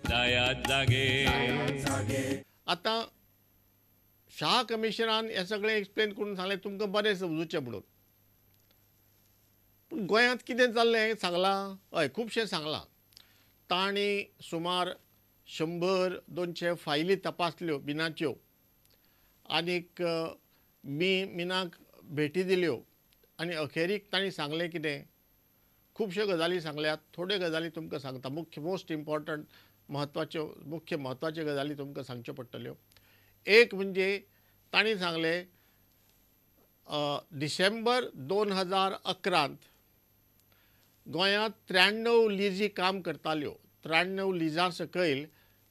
जायात जागे. आतां शाह कमिशनान हें सगळें एक्सप्लेन करून सांगलें तुमकां बरें समजूचें म्हणून. पूण गोंयांत कितें जाल्लें हें सांगलां? हय, खुबशें सांगलां. तांणी सुमार 100-200 फायली तपासल्यो मिनाच्यो आनीक मिनाक भेटी दिल्यो आनी अखेरीक तांणी सांगलें कितें, खुबश्यो गजाली सांगल्यात. थोड्यो गजाली तुमकां सांगता, मुख्य मोस्ट इम्पॉर्टंट म्हत्वाच्यो मुख्य म्हत्वाच्यो गजाली तुमकां सांगच्यो पडटल्यो. एक म्हणजे तांणी सांगलें डिसेंबर 2011 गोंयांत 93 लिजी काम करताल्यो. 93 लिजां सकयल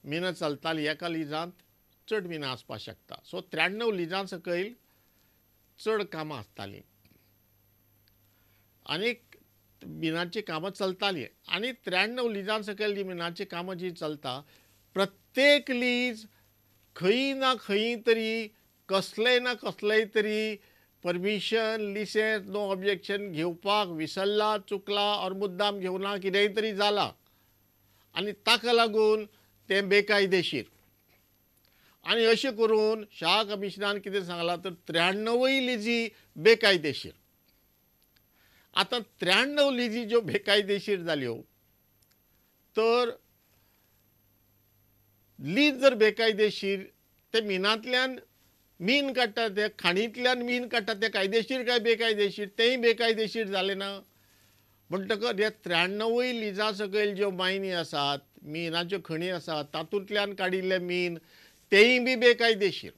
मिनां चलतालीं. एका लिजांत चड मिनां आसपाक शकता. सो 93 लिजां सकयल चड कामां आसतालीं आनीक मिनाचीं कामां चलतालीं. आनी 93 लिजां सकयल जी मिनाचीं कामां जी चलता, प्रत्येक लीज खंय ना खंय तरी कसलें ना कसलेंय तरी परमिशन, लिसेंस, नो ऑब्जेक्शन घेवपाक विसरला, चुकला ऑर मुद्दाम घेवना, कितेंय तरी जालां आनी ताका लागून तें बेकायदेशीर. आनी अशें करून शाह कमिशनान कितें सांगलां तर 93 लिजी बेकायदेशीर. आतां 93 लिजी ज्यो बेकायदेशीर जाल्यो तर लीज जर बेकायदेशीर, ते मिनांतल्यान मीन काडटा, ते खाणींतल्यान मीन काडटा, ते कायदेशीर काय बेकायदेशीर? तेंय बेकायदेशीर जालें ना. म्हणटकच ह्या 93 लिजां सकयल ज्यो मायनी आसात, मिनाच्यो खणी आसात, तातूंतल्यान काडिल्लें मीन तेंय बी बेकायदेशीर.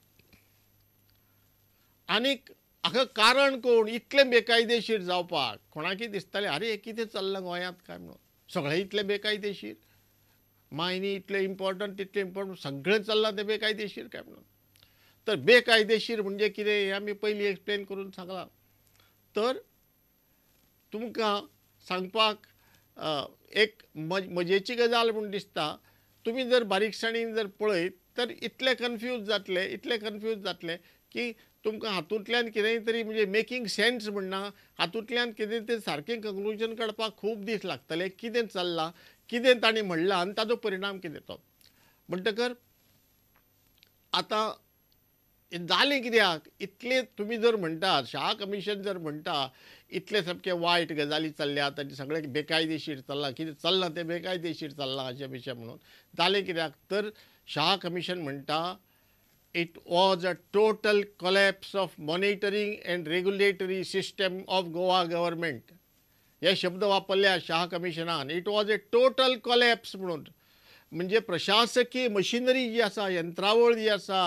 आनीक हाका कारण कोण इतलें बेकायदेशीर जावपाक? कोणाकय दिसतालें आरे हें कितें चल्लां गोंयांत काय म्हणून, सगळें इतलें बेकायदेशीर, मायनी इतलें इम्पॉर्टंट तितलें इम्पॉर्टंट, सगळें चल्लां तें बेकायदेशीर काय म्हणून. तर बेकायदेशीर म्हणजे कितें हें आमी पयलीं एक्सप्लेन करून सांगलां. तर तुमकां सांगपाक एक मजेची गजाल म्हूण दिसता. तुमी जर बारीकसाणीन जर पळयत तर इतले कन्फ्यूज जातले, इतले कन्फ्यूज जातले की तुमकां हातूंतल्यान कितेंय तरी म्हणजे मेकींग सेन्स म्हणना, हातूंतल्यान कितें तरी सारकें कंक्लुजन काडपाक खूब दीस लागतले. कितें चल्लां, कितें तांणी म्हणलां आनी ताजो परिणाम कितें तो. म्हणटकर आतां जालें कित्याक इतलें? तुमी जर म्हणटा शाह कमिशन जर म्हणटा इतले सामके वायट गजाली चल्ल्यात आनी सगळें बेकायदेशीर चल्लां, कितें चल्लां तें बेकायदेशीर चल्लां अशें बिशें म्हणून जालें कित्याक? तर शाह कमिशन म्हणटा it was a total collapse of monitoring and regulatory system of Goa government. हे शब्द वापरल्या Shah कमिशनान. It was a total collapse म्हणून म्हणजे प्रशासकीय मशिनरी जी आसा, यंत्रावळ जी आसा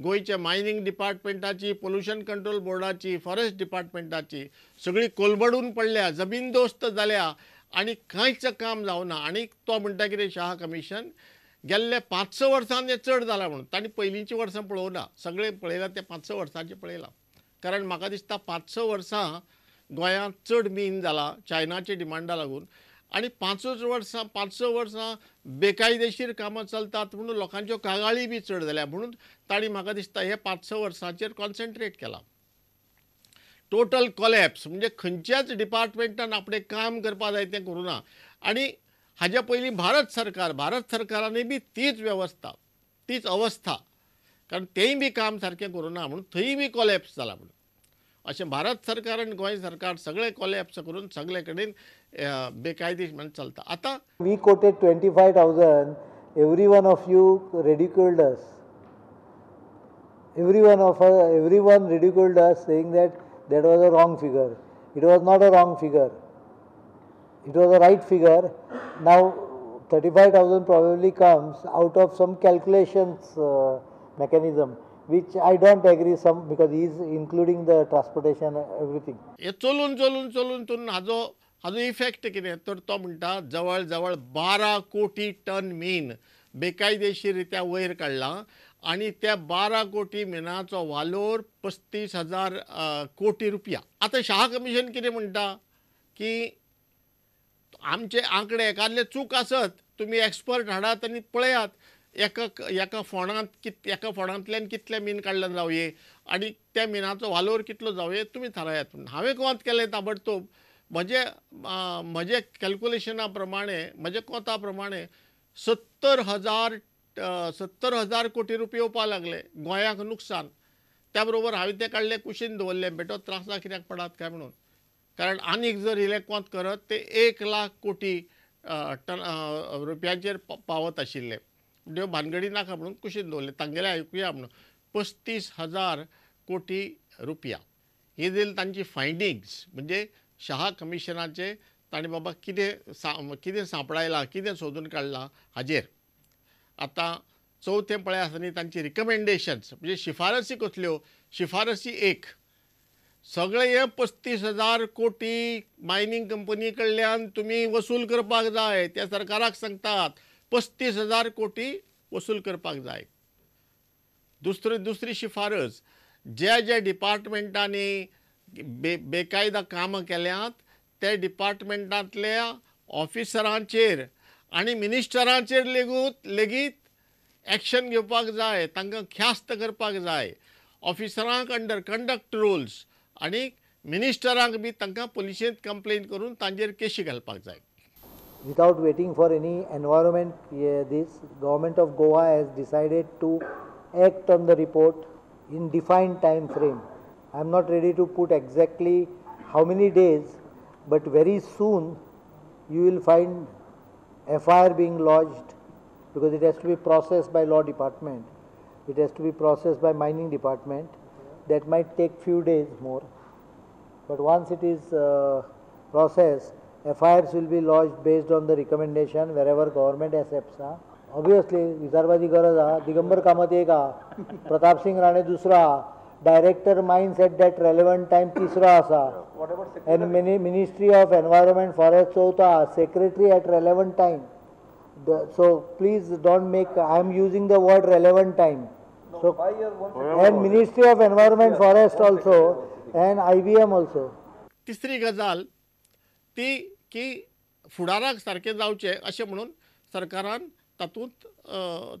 गोंयच्या मायनींग डिपार्टमेंटाची, पोल्युशन कंट्रोल बोर्डाची, फॉरेस्ट डिपार्टमेंटाची, सगळी कोलबडून पडल्या, जमीनदोस्त जाल्या आनी कांयच काम जावना. आनी तो म्हणटा कितें शाह कमिशन गेल्ले 5-6 वर्सांनी हें चड जालां म्हणून. तांणी पयलींचीं वर्सां पळोवना, सगळें पळयलां तें 5-6 वर्सांचें पळयलां. कारण म्हाका दिसता 5-6 वर्सां गोंयांत चड मीन जालां चायनाच्या डिमांडा लागून आनी 5 वर्सां 5-6 वर्सां बेकायदेशीर कामां चलतात म्हणून लोकांच्यो कागाळी बी चड जाल्या. म्हणून तांणी म्हाका दिसता हे 5-6 वर्सांचेर कॉन्सन्ट्रेट केलां. टोटल कॉलॅप्स म्हणजे खंयच्याच डिपार्टमेंटान आपणें काम करपाक जाय तें करूं ना. आनी हाज्या पयलीं भारत सरकार, भारत सरकारानूय बी तीच वेवस्था, तीच अवस्था, कारण तेंय बी काम सारकें करूं ना म्हणून थंय बी कॉलॅप्स जाला म्हणून. अशें भारत सरकार आनी गोंय सरकार सगळे कॉलॅप्स करून सगळे कडेन बेकायदेशीर म्हण चलता. आतां we quoted 25,000, every one of you ridiculed us. Every one of us, everyone ridiculed us, saying that that was a wrong figure. It was not a wrong figure. It was a right figure. Now 35,000 probably comes out of some calculations mechanism, which I don't agree some, because he is including the transportation, everything. हे चलून चलून चलून चलून हाजो हाजो effect कितें तर तो म्हणटा जवळ जवळ 12 कोटी टन मीन बेकायदेशीर रित्या वयर काडलां आनी त्या 12 कोटी मिनाचो वालोर 35,000 कोटी रुपया. आतां शाह कमिशन कितें म्हणटा की आमचे आंकडे एकादले चूक आसत, तुमी एक्सपर्ट हाडात आनी पळयात एका एका फोंडांत एका फोंडांतल्यान कितलें मीन काडलें जावये आनी त्या मिनाचो वालोर कितलो जावये तुमी थारायात. हांवें कोंत केलें ताबडतोब म्हजे म्हजे कॅल्कुलेशना प्रमाणे, म्हजे कोता प्रमाणे 70,000 कोटी रुपये येवपाक लागले गोंयाक नुकसान. त्या बरोबर हांवें तें काडलें कुशीन दवरलें, बेटो त्रासा कित्याक पडात काय म्हणून, कारण आनीक जर इलेक्वांत करत ते 1 लाख कोटी टन रुपयांचेर पावत आशिल्ले. त्यो भानगडी नाका म्हणून कुशीन दवरलें, तांगेलें आयकुया म्हणून. 35,000 कोटी रुपया ही जाली तांची फायंडिंग्स, म्हणजे शाह कमिशनाचे ताणें बाबा कितें कितें सांपडायलां, कितें सोदून काडलां हाजेर. आतां चवथें पळय आसा न्ही तांची रिकमेंडेशन्स, म्हणजे शिफारसी कसल्यो. शिफारसी 1, सगळे हे 35,000 कोटी मायनींग कंपनी कडल्यान तुमी वसूल करपाक जाय, त्या सरकाराक सांगतात 35,000 कोटी वसूल करपाक जाय. दुसरी शिफारस, ज्या ज्या डिपार्टमेंटांनी बेकायदा कामां केल्यांत त्या डिपार्टमेंटांतल्या ऑफिसरांचेर आनी मिनिस्टरांचेर लेगीत एक्शन घेवपाक जाय, तांकां ख्यास्त करपाक जाय. ऑफिसरांक अंडर कंडक्ट रुल्स आनी मिनिस्टरांक बी तांकां पुलिशेंत कंप्लेन करून तांचेर केशी घालपाक जाय. Without waiting for any environment, this government of Goa has decided to act on the report in defined time frame. I am not ready to put exactly how many days, but very soon you will find FIR being lodged, because it has to be processed by law department, it has to be processed by mining department. That might take few days more, but once it is processed, FIRs will be lodged based on the recommendation wherever government accepts. Obviously, विचारपाची गरज आहा. दिगंबर कामत एक आहा, प्रताप सिंग राणे दुसरो आहा, director mines at that relevant time तिसरो आसा, and ministry of environment forest चवथो आहा, secretary at relevant time. So please don't make, I am using the word relevant time. So and ministry of environment forest also and IBM also. तिसरी गजाल ती की फुडाराक सारकें जावचें अशें म्हणून सरकारान तातूंत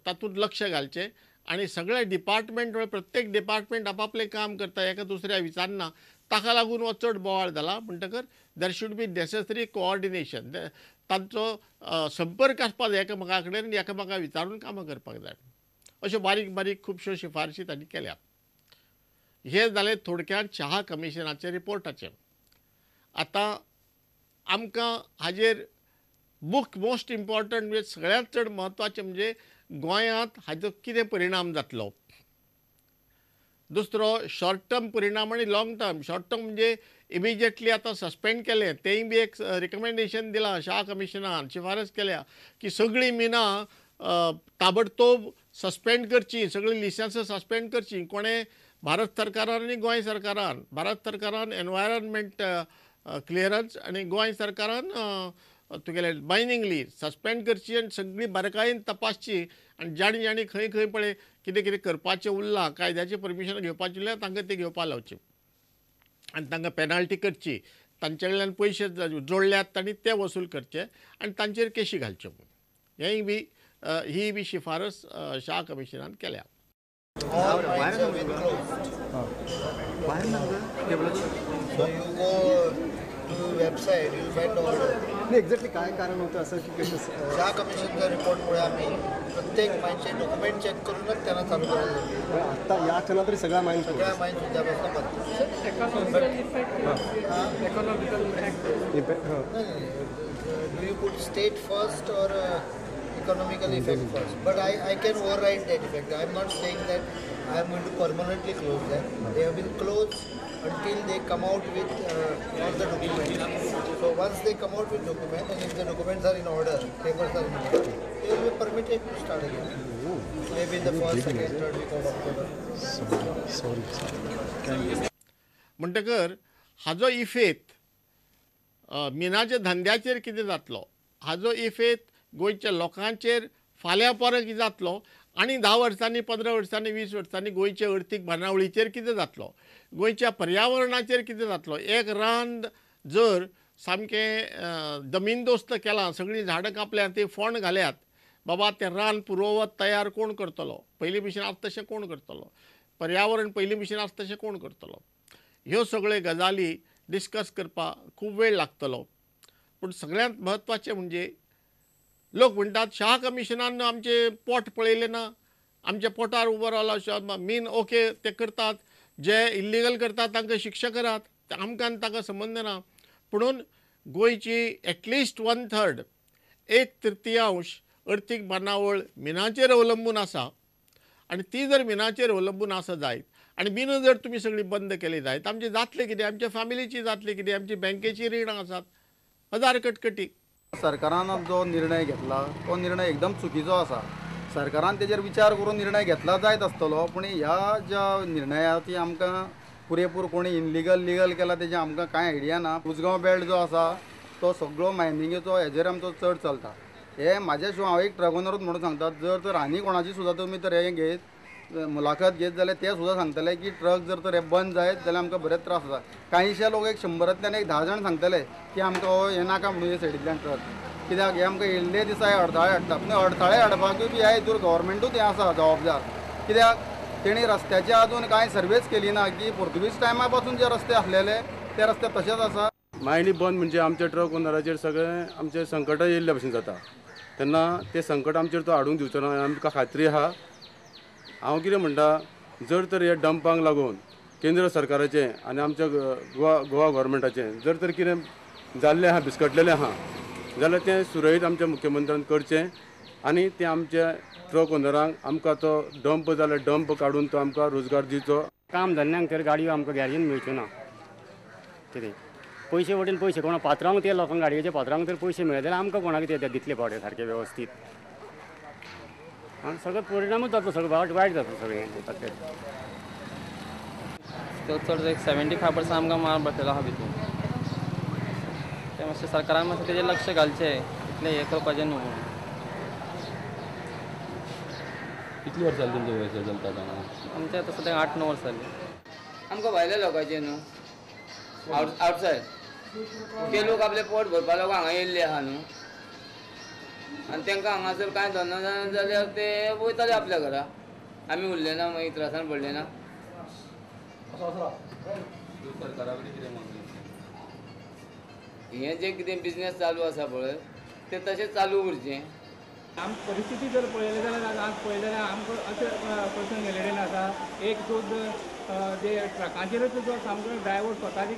तातूंत लक्ष घालचें आनी सगळे डिपार्टमेंट, प्रत्येक डिपार्टमेंट आपापलें काम करता, एका दुसऱ्या विचारना, ताका लागून हो चड बोवाळ जाला. म्हणटकर there should be necessary coordination, तांचो संपर्क आसपाक जाय एकामेका कडेन आनी एकामेका विचारून कामां करपाक जाय. अश्यो बारीक बारीक खुबश्यो शिफारशी तांणी केल्यात. हें जालें थोडक्यात शाह कमिशनाचे रिपोर्टाचें. आतां आमकां हाजेर बुक मोस्ट इम्पॉर्टंट म्हणजे सगळ्यांत चड म्हत्वाचें म्हणजे गोंयांत हाजो कितें परिणाम जातलो. दुसरो शॉर्ट टर्म परिणाम आनी लाँग टर्म. शॉर्ट टर्म म्हणजे इमिजिएटली आतां सस्पेंड केलें, तेंय बी एक रिकमेंडेशन दिलां शाह कमिशनान, शिफारस केल्या की सगळीं मिनां ताबडतोब सस्पेंड करची, सगळीं लिसेन्सां सस्पेंड करचीं. कोणें? भारत सरकारान आनी गोंय सरकारान. भारत सरकारान एनवायरमेंट क्लियरन्स आनी गोंय सरकारान तुगेलें मायनींग लीज सस्पेंड करची आनी सगळी बारकायेन तपासची आनी जाणी जाणी खंय खंय पळय कितें कितें करपाचें उरलां, कायद्याचें परमिशन घेवपाचें उरलां, तांकां तें घेवपाक लावचें आनी तांकां पेनाल्टी करची, तांचे कडल्यान पयशे जोडल्यात तांणी ते वसूल करचे आनी तांचेर केशी घालच्यो. हेंय बी ही बी शिफारस शाह कमिशनान केल्या. Website you find order. Exactly काय कारण होतं असं की कसं शाह कमिशनच्या रिपोर्टमुळे आम्ही प्रत्येक माईनचे डॉक्युमेंट चेक करूनच त्यांना चालू करायला लागलो. आता या क्षणात तरी सगळ्या माईन उद्यापासून बंद. Do you put state first or economical effect first? But I can override that effect. I am not saying that I am going to permanently close them. They have been closed until they come out with all the documents. So once they come out with documents, and if the documents are in order, papers are in order, they will be permitted to start again. Maybe in the first, second, third week of October. Sorry. म्हणटकर हाजो effect मिनाच्या धंद्याचेर कितें जातलो, हाजो effect गोंयच्या लोकांचेर फाल्यां परत कितें जातलो आनी 10 वर्सांनी, 15 वर्सांनी, 20 वर्सांनी गोंयचे अर्थीक बांदावळीचेर कितें जातलो, गोंयच्या पर्यावरणाचेर कितें जातलो. एक रान जर सामकें जमीनदोस्त केलां, सगळीं झाडां कापल्यात, ती फोंड घाल्यात, बाबा तें रान पुर्ववत तयार कोण करतलो? पयलीं भशेन आसा तशें कोण करतलो? पर्यावरण पयलीं भशेन आसा तशें कोण करतलो? ह्यो सगळ्यो गजाली डिस्कस करपाक खूब वेळ लागतलो. पूण सगळ्यांत म्हत्वाचें म्हणजे लोक म्हणटात शाह कमिशनान आमचें पोट पळयलें ना, आमच्या पोटार उबो रावला मीन ओके ते करतात, जे इल्लिगल करतात तांकां शिक्षा करात, आमकां आनी ताका संबंद ना. पुणून गोंयची एटलिस्ट 1/3 1/3 अर्थीक बांदावळ मिनाचेर अवलंबून आसा आनी ती जर मिनाचेर अवलंबून आसा जायत आनी मिनां जर तुमी सगळीं बंद केली जायत आमचें जातलें कितें, आमच्या फॅमिलीची जातली कितें, आमची बँकेची रिणां आसात, हजार कटकटी. सरकारान जो निर्णय घेतला तो निर्णय एकदम चुकीचो आसा. सरकारान तेजेर विचार करून निर्णय घेतला जायत आसतलो, पूण ह्या ज्या निर्णयाची आमकां पुरेपूर कोणी इनलिगल लिगल केला तेजें आमकां कांय आयडिया ना. उजगांव बेल्ट जो आसा तो सगळो मायनिंगेचो हेजेर आमचो चड चलता. हे म्हाज्या शिवाय हांव एक ट्रक ओनरूच म्हणून सांगता, जर तर आनी कोणाची सुद्दां तुमी तर हें घेत मुलाखत घेत जाल्यार ते सुद्दां सांगतले की ट्रक जर तर हे बंद जायत जाल्यार आमकां बरेच त्रास जाता. कांयशे लोक एक 100तल्यान एक 10 जाण सांगतले की आमकां हो हें नाका म्हणून हे सायडींतल्यान ट्रक, कित्याक हे आमकां येयल्ले दिसा हे अडथळे हाडटा. पूण अडथळे हाडपाकूय बी ह्या हितूर गव्हर्मेंटूच हें आसा जबाबदार, कित्याक तेणी रस्त्याचे अजून कांय सर्वेच केली ना की पोर्तुगीज टायमा पासून जे रस्ते आसलेले ते रस्ते तशेच आसा. मायनी बंद म्हणजे आमच्या ट्रक ओनराचेर सगळें आमचें संकट येयल्ल्या भशेन जाता, तेन्ना तें संकट आमचेर तो हाडूंक दिवचो ना आमकां खात्री आहा. हांव कितें म्हणटा, जर तर ह्या डंपांक लागून केंद्र सरकाराचें आनी आमच्या गोवा गव्हर्मेंटाचें जर तर कितें जाल्लें आहा, बिस्कटलेलें आहा जाल्यार तें सुरळीत आमच्या मुख्यमंत्र्यान करचें आनी तें आमच्या ट्रक ओनरांक आमकां तो डंप जाल्यार डंप काडून तो आमकां रोजगार दिवचो. काम धंद्यांक तर गाडयो आमकां गॅरेजीन मेळच्यो ना, कितें पयशे वटेन पयशे कोणा पात्रांक ते लोकांक गाडयेचे पात्रांक तर पयशे मेळ्ळे जाल्यार आमकां कोणाक ते दितले पावटे सारके वेवस्थीत, आनी सगळो परिणामूच जातलो, सगळो वायट वायट जातलो सगळें. चड एक 75% आमकां माल बसलेलो आहा भितून. तें मातशें सरकारान मातशें तेजेर लक्ष घालचें, इतलें हें करपाचें न्हू म्हणून. कितली वर्सां जालीं तुमचो वेवसाय चलता हांगा? आमचें आतां सद्याक 8-9 वर्सां जालीं. आमकां भायल्या लोकांचें न्हू आवटसायड ते लोक आपले पोट भरपा लागून हांगा येयल्ले आहा न्हू, आनी तांकां हांगासर कांय धंदो जायना जाल्यार ते वयताले आपल्या घरा. आमी उरले ना, मागीर त्रासान पडले ना. सरकारा कडेन कितें मागणें? हें जें कितें बिजनेस चालू आसा पळय तें तशें चालू उरचें. आम परिस्थिती जर पळयली जाल्यार आज पळयलें जाल्यार आमकां अशें प्रसंग गेल्ले आसा, एक सुद्दां जे ट्रकांचेरच जो सामको ड्रायव्हर स्वताची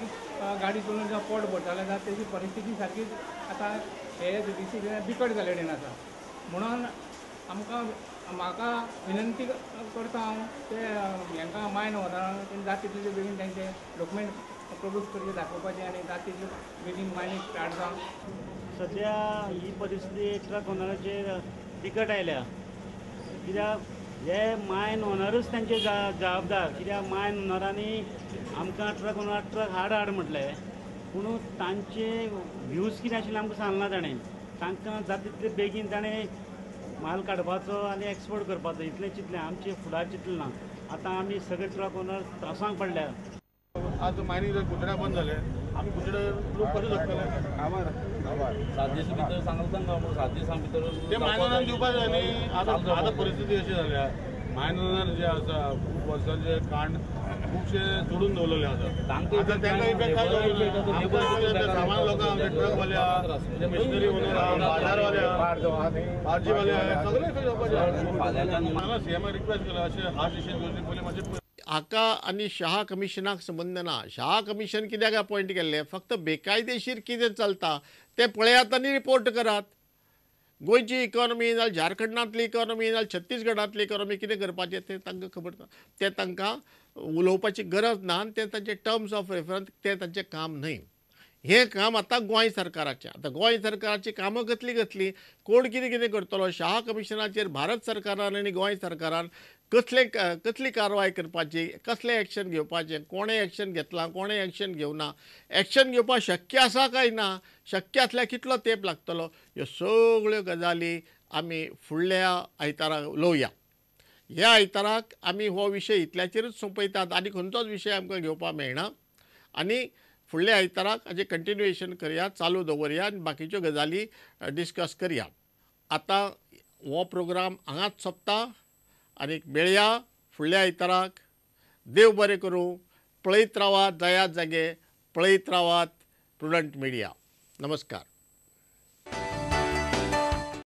गाडी चलोवन जो पोट भरताले ना तेजी परिस्थिती सारकीच आतां हे बिकट जाल्ले आसा. म्हणून आमकां म्हाका विनंती करता हांव ते हांकां मायन ओनरांक तेणी जाता तितले बेगीन तांचे डॉक्युमेंट प्रोड्यूस करचे दाखोवपाचे आनी जाता तितले बेगीन मायनींग स्टार्ट जावन. सद्या ही परिस्थिती ट्रक ओनराचेर बिकट आयल्या, कित्याक हे मायन ओनरूच तांचे जबाबदार, कित्याक मायन ओनरांनी आमकां ट्रक ओनर ट्रक हाड हाड म्हटलें, पूण तांचे व्यूज कितें आशिल्ले आमकां सांगना ताणें. तांकां जाता तितले बेगीन ताणें माल काडपाचो आनी एक्सपोर्ट करपाचो इतलें चिंतलें, आमचें फुडार चिंतलें ना. आतां आमी सगळे ट्रक ओनर त्रासांक पडल्या. आज मायनींग जर गुजरात बंद जालें आमी गुजरात लोक कशें जगतले? 7 दीस भितर सांगलां तांकां, पूण 7 दिसां भितर ते मायनरान दिवपाक जाय न्ही. आतां आतां परिस्थिती अशी जाल्या, मायनर जे आसा खूब वर्सांचे कांड खुबशे जोडून दवरलेले आसा, आतां तांकां इफेक्ट काय जावचो? सामान्य लोकांक, ट्रकवाले आहा, मशिनरी ओनर आहा, बाजारवाले आहा, भाजीवाले आहा, सगळे इफेक्ट जावपाचे. सीएमाक रिक्वेस्ट केला अशें हार्श डिसिजन घेवचे पयलीं मातशें हाका आनी शाह कमिशनाक संबंद ना. शाह कमिशन कित्याक अपॉयंट केल्लें? फक्त बेकायदेशीर कितें चलता तें पळयात आनी रिपोर्ट करात. गोंयची इकॉनॉमी जाल्यार झारखंडांतली इकॉनॉमी जाल्यार छत्तीसगडांतली इकॉनॉमी कितें करपाचें तें तांकां खबर ना, तें तांकां उलोवपाची गरज ना आनी तें तांचे टर्म्स ऑफ रेफरन्स, तें तांचें काम न्हय. हें काम आतां गोंय सरकाराचें. आतां गोंय सरकाराची कामां कसलीं कसलीं, कोण कितें कितें करतलो, शाह कमिशनाचेर भारत सरकारान आनी गोंय सरकारान कसले कसली कारवाय करपाची, कसलें एक्शन घेवपाचें, कोणें एक्शन घेतलां, कोणें एक्शन घेवना, एक्शन घेवपाक शक्य आसा काय ना, शक्य आसल्यार कितलो तेंप लागतलो, ह्यो सगळ्यो गजाली आमी फुडल्या आयताराक उलोवया. ह्या आयताराक आमी हो विशय इतल्याचेरूच सोंपयतात आनी खंयचोच विशय आमकां घेवपाक मेळना. आनी फुडल्या आयताराक हाजें कंटिन्युएशन करया, चालू दवरया आनी बाकीच्यो गजाली डिस्कस करया. आतां हो प्रोग्राम हांगाच सोंपता आनी मेळया फुडल्या आयताराक. देव बरें करूं. पळयत रावात जयात जागे, पळयत रावात प्रुडंट मिडिया. नमस्कार.